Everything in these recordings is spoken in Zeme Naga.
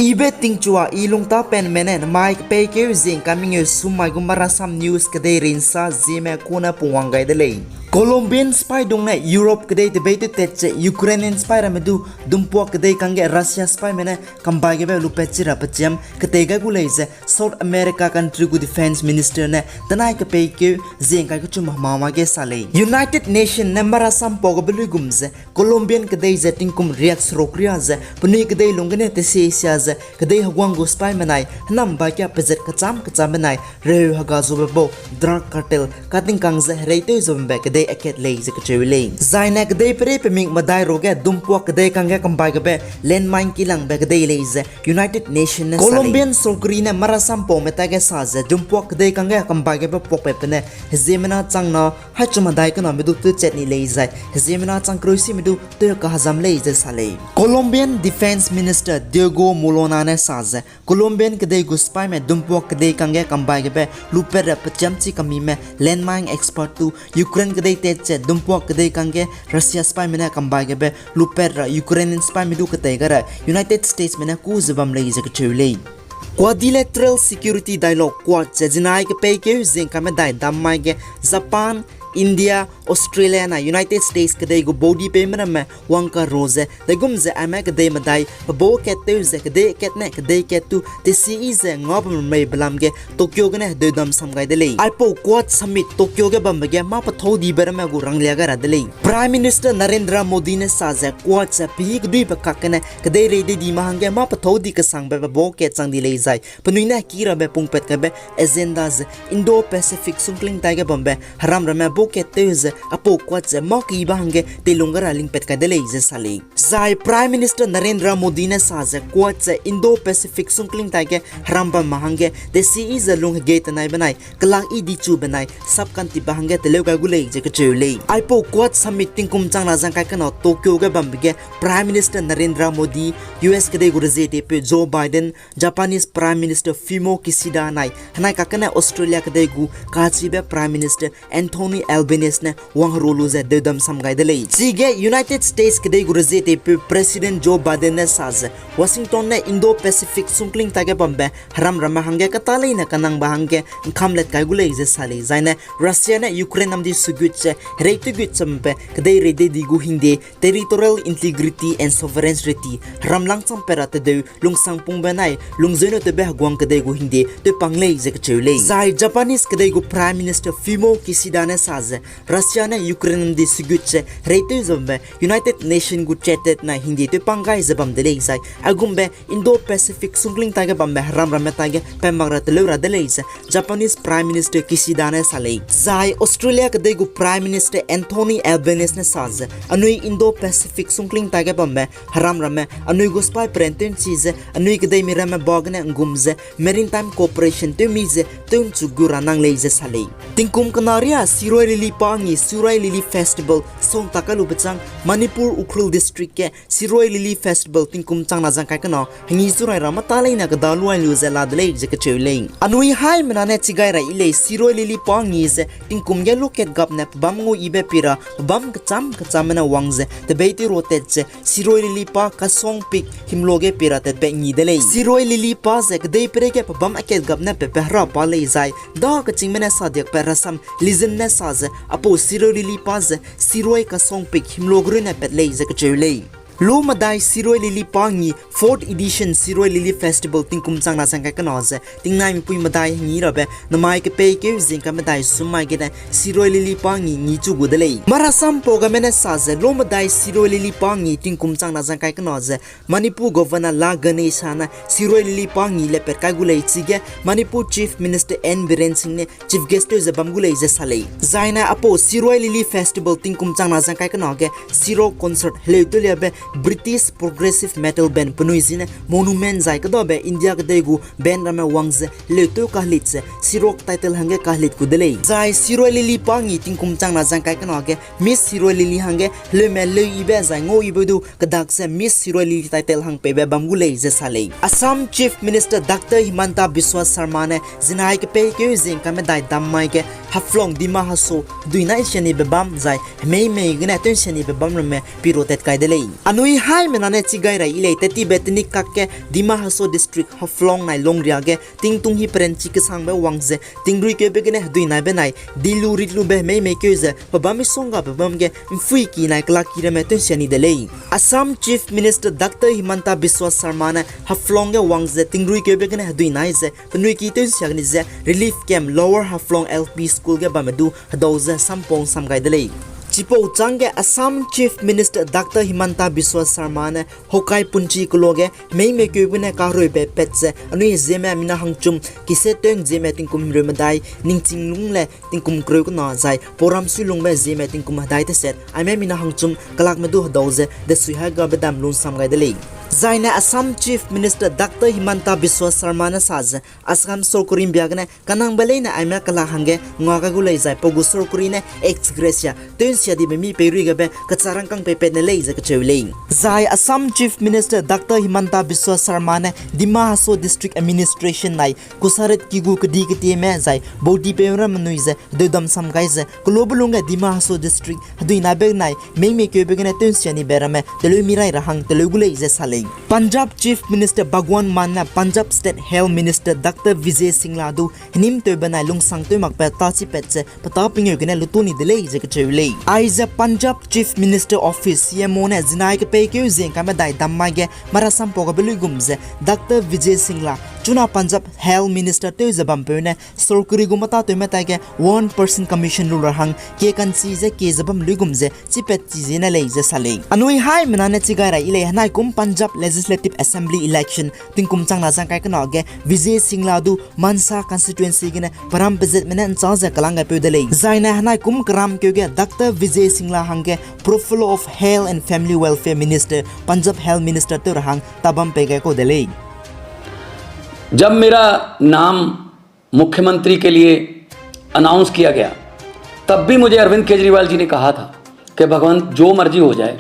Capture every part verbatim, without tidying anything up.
Ibe tingchua i lungtapenme ne namai kepeikeu zingka mengeu sum mai gu Marasam News kedei rinsa zieme kune pungwang gai de lei. Colombian sipai dung ne Europe kedei tebei tew tat ze Ukrainian sipai ramme du dumpuak kedei kangge Russia sipaime ne kambai gebe lupat chi ra pechiam ketei gai gu lei ze South America country gu defence minister ne tenai kepeikeu zingkai kechum hemama ge sa lei. United Nation ne marasam pau gabe luigum ze Colombian kedei ze tingkum riak seruk ria ze penui kedei lung gene tesiesia ze kedei heguang gu sipaime nai henam bai kia pezat kecham kecham benai reheu hega zube bau drug cartel katingkang ze hereitew zebambe kedei akat lei ze kecheu lei. Zaine kedei perei pemik medai ruge dumpuak kedei kangge kambai gebe landmine kilangbe kedei lei ze United Nation ne sa lei. Colombian sorkari ne marasam paume taige sa ze dumpuak kedei kangge kambai gebe puakpatbe ne heziemmena chang na haichu medai kename du tewchat ni lei zai heziemmena chang kereusimbe du tew kahezam lei ze sa lei. Colombian Defence Minister Diego Molina ne sa ze Colombian kedei gu sipaime dumpuak kedei kangge kambai gebe lupat ra pechiam chi kamime landmine expert tu Ukraine kedei tat ze dumpuak kedei kangge Russia sipaime ne kambai gebe lupat ra Ukrainian sipaime du ketei gai ra United Statesme ne kû ze bam lei ze kecheu lei. Quadrilateral Security Dialogue, Quad ze zinai kepeikeu zingka medai dam mai ge Japan, India, Australia na United States kedei gu body peime ramme wangka ro ze daigum ze aime kedei medai pebau kat tew ze kedei kat ne kedei kat tu tesiyi ze ngabam mei belam ge Tokyo gene hedeudam sam gai de lei. Aipau Quad Summit Tokyo ge bambe ge mâ pethâu dibe ramme gu ranglia gai ra de lei. Prime Minister Narendra Modi ne sa ze Quad ze pehî keduibe kak gene kedeirei dei di ma hangge mâ pethâu di kesangbe pebau kat chang di lei zai penui ne ki rabe pungpat kaibe agenda ze Indo-Pacific sungkling taige bambe heram ramme bau kat tew ze aipau Quad ze mâ keyibe hangge teilung gai ra lingpat kai de lei ze sa lei. Zai Prime Minister Narendra Modi ne sa ze Quad ze Indo-Pacific sungkling taige heram bam ma hangge tesiyi ze lung hegei tenai benai kelak yi dichu benai sap kantipbe hangge teleu gai gu lei ze kecheu lei. Aipau Quad Summit tingkum changna zangkai kena Tokyo ge bambe ge Prime Minister Narendra Modi, U S kedei gu rezietepeu Joe Biden, Japanese Prime Minister Fumio Kishida nai henai kakene Australia kedei gu kachibe Prime Minister Anthony Albanese ne wangherua lu ze deudam sam gai de lei. Chige United States kedei gu rezietepeu President Joe Biden ne sa ze Washington ne Indo-Pacific sungkling taige bambe heram ramme hangge kata leine kanangbe hangge ngkam let kai gu lei ze sa lei. Zaine Russia ne Ukraine namdi sugut ze hereitew gut chambe kedeirei dei di gu hingde territorial integrity and sovereignty heram langchang pe ra tedeu lungsangpungbe nai lungzeuneutewbe heguang kedei gu hingde tewpang lei ze kecheu lei. Zai Japanese kedei gu Prime Minister Fumio Kishida ne sa ze Russia ne Ukraine namdi sugut ze hereitew zebambe United Nation gu charter nai hingde tewpang gai ze bam de lei zai aigumbe Indo-Pacific sungkling taige bambe heram ramme taige pemak ra teleu ra de lei ze Japanese Prime Minister Kishida ne sa lei. Zai Australia kedei gu Prime Minister Anthony Albanese ne sa ze anui Indo-Pacific sungkling taige bambe heram ramme anui gu sipai peran tew nchi ze anui kedeimi ramme ba gene ngum ze maritime cooperation tew mi ze tew nchu gu ra nang lei ze sa lei. Tingkum kena ria Shirui Lily pa ngi Shirui Lily Festival song ta kai lube chang Manipur Ukhrul District ge Shirui Lily Festival tingkum changna zangkai kena hengi churai ra mata leine keda luai lu ze la de lei ze kecheu lei. Anui haimena ne chigai ra yi lei Shirui Lily pa ngi ze tingkum ge lukat gap ne pebâm ngau yibe pi ra pebâm kecham kechambe ne wang ze tebei tew ro tat ze Shirui Lily pa Kasong Peak himlo ge pi ra tatbe ngi de lei. Shirui Lily pa ze kedei perei ge pebâm akat gap ne pepe hera pa lei zai da kechîngme ne sa diakbe rasam legend ne sa ze aipau Shirui Lily pa ze Shirui Kasong Peak himlo ge runne pat lei ze kecheu lei. Lu medai Shirui Lily pa ngi fourth edition Shirui Lily Festival tingkum changna zangkai kena ze tingnai mipui medai hengi rabe namai kepeikeu zingka medai sum mai gene Shirui Lily pa ngi ngi chu gu de lei. Marasam pau game ne sa ze lu medai Shirui Lily pa ngi tingkum changna zangkai kena ze Manipur Governor La Ganesan ne Shirui Lily pa ngi lepat kai gu lei chige Manipur Chief Minister N Biren Singh ne Chief Guest tew ze bam gu lei ze sa lei. Zaine aipau Shirui Lily Festival tingkum changna zangkai kena ge Shirui Concert heleu tewliabe British Progressive Metal Band penui zine monument zai kedabe India kedei gu band ramme wang ze heleu tew kahelit ze Shirui title hangge kahelit ku de lei. Zai Shirui Lily pa ngi tingkum changna zangkai kena ge Miss Shirui Lily hangge heleume leu yibe zai ngau yibe du kedak ze Miss Shirui Lily title hang peibe bam gu lei ze sa lei. Assam Chief Minister Doctor Himanta Biswa Sarma ne zinai kepeikeu zingka medai dam mai ge Haflong Dima Hasao hedui nai nsianibe bam zai hemei mei gene tew nsianibe bam ramme pi ro tat kai de lei. Anui haimena ne chigai rai i lei, tetibe tenik kak ge Dima Hasao District Haflong nai Longria ge tingtung hi perenchi kesangbe wang ze tingruikeube gene hedui naibe nai dilu ritlube hemei meikeu ze pebâm misonggabe bam ge ’mphuiki nai kelakki ramme tewnsia ni de lei. Assam Chief Minister Doctor Himanta Biswa Sarma ne Haflong ge wang ze tingruikeube gene hedui nai ze penui ki tewnsia geni ze relief camp Lower Haflong L P School ge bamme du hedau ze sampau ’nsam gai de lei. Chipau chângge Assam Chief Minister Doctor Himanta Biswa Sarma ne Hokai Punchi keloa ge hemei meikeu gene kahereube pat ze anui Zeme mina hangchum kise tew Zeme tingkum himreu medai ningching lung le tingkum kereu kena zai pauram sui lungbe Zeme tingkum hedai teset aime mina hangchum kelakme du hedau ze desui hai gabe dam lu ’nsam gai de lei. Zaine Assam Chief Minister Doctor Himanta Biswa Sarma ne sa ze Assam sorkari ’mbia gene kanangbe leine aime kelak hangge ngua gai gu lei zai pau gu sorkari ne ex gratia tewnsia dibe mi peirui gabe kecharangkang peipat ne lei ze kacheu lei. Zai Assam Chief Minister Doctor Himanta Biswa Sarma ne Dima Hasao District Administration nai kusarit ki gu kedi ketieme zai baudipeu ramme nui ze deudam sam gai ze kelobe lungge Dima Hasao District hedui naibe nai hemei meikeube gene tewnsia nibe ramme teleu mirai ra hang teleu gu lei ze sa lei. Punjab Chief Minister Bhagwant Mann ne Punjab State Health Minister Doctor Vijay Singla du henim tewbe nai lungsang tew makbe tâ chipat ze petâ pengeu gene lutu ni de lei ze kacheu lei. Aize Punjab Chief Minister Office, C M O ne zinai kepeikeu ziengkame dai dam mai ge marasam pau gabe luigum ze Doctor Vijay Singla chuna Punjab Health Minister tew ze bampeu ne sorkari gu matâtewme taige one person commission rule ra hang kie kanchi ze kie ze bam luigum ze chipat chi ziene lei ze sa lei. Anui haimena ne chigai rai i lei, henaikum Punjab Legislative Assembly election tingkum changna zangkai kena ge Vijay Singla du Mansa constituency gene peram pezetme ne ’nchâ ze kelang gaipeu de lei. Zaine henaikum keramkeu ge Doctor Vijay Singla hangge Profile of Health and Family Welfare Minister, Punjab Health Minister tew ra hang tabam pei gai kau de lei. जब मेरा नाम मुख्यमंत्री के लिए अनाउंस किया गया, तब भी मुझे अरविंद केजरीवाल जी ने कहा था कि भगवंत, जो मर्जी हो जाए,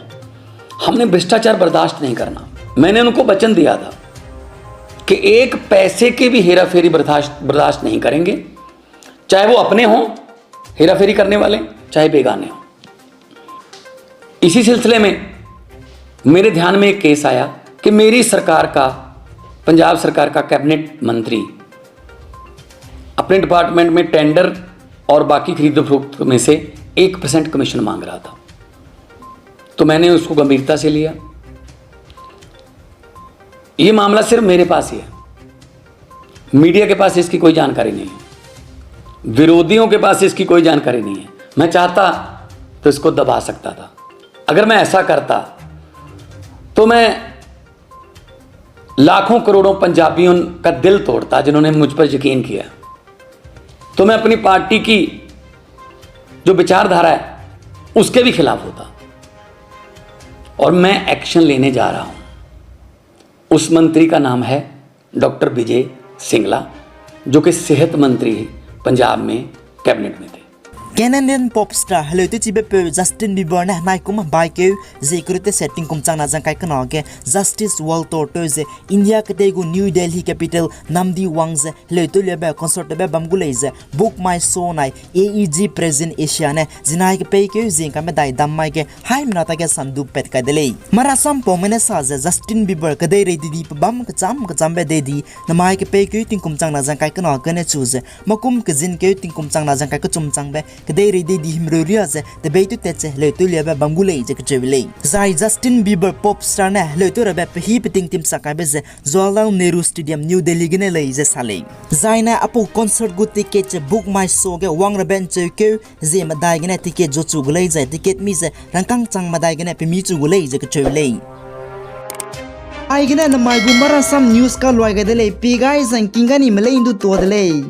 हमने भ्रष्टाचार बर्दाश्त नहीं करना। मैंने उनको वचन दिया था कि एक पैसे की भी हेराफेरी बर्दाश्त, बर्दाश्त नहीं करेंगे, चाहे वो अपने हों हेराफेरी करने वाले, चाहे बेगाने हों। इसी सिलसिले में मेरे ध्यान में एक केस आया कि मेरी सरकार का, पंजाब सरकार का कैबिनेट मंत्री अपने डिपार्टमेंट में टेंडर और बाकी खरीद फरोख्त में से एक परसेंट कमीशन मांग रहा था। तो मैंने उसको गंभीरता से लिया। ये मामला सिर्फ मेरे पास ही है, मीडिया के पास इसकी कोई जानकारी नहीं है, विरोधियों के पास इसकी कोई जानकारी नहीं है। मैं चाहता तो इसको दबा सकता था। अगर मैं ऐसा करता तो मैं लाखों करोड़ों पंजाबियों का दिल तोड़ता जिन्होंने मुझ पर यकीन किया। तो मैं अपनी पार्टी की जो विचारधारा है उसके भी खिलाफ होता। और मैं एक्शन लेने जा रहा हूं। उस मंत्री का नाम है डॉक्टर विजय सिंगला, जो कि सेहत मंत्री पंजाब में कैबिनेट में थे। Canadian pop star heleu tewchibe peu Justin Bieber ne henaikum baikeu ze kerute se tingkum changna zangkai kena ge Justice World Tour tew ze India kedei gu New Delhi capital namdi wang ze heleu tewliabe concert tewbe bam gu lei ze Book My Show nai A E G Presents Asia ne zinai kepeikeu ziengkame dai dam mai ge haimena tage sandu pat kai de lei. Marasam paume ne sa ze Justin Bieber kedeirei didi pebam kecham kechambe dei di namai kepeikeu tingkum changna zangkai kena gene chu ze makum kezinkeu tingkum changna zangkai kechum changbe kedeirei dei di himreu ria ze tebei tew tat ze heleu tewliabe bam gu lei ze kacheu lei. Zai Justin Bieber pop star ne heleu tew rabe pehî peting timsak kaibe ze Jawaharlal Nehru Stadium, New Delhi gene lei ze sa lei. Zaine apau concert gu ticket ze Book My Show ge wang rabe ’ncheukeu ze medai gene ticket zu chu gu lei zai ticket mi ze rangkâng chang medai gene pemi chu gu lei ze kacheu lei. Aigene namai gu marasam news kaluai gai de lei, pi gai zangking gai ni me lei ’ndu tuâ de lei.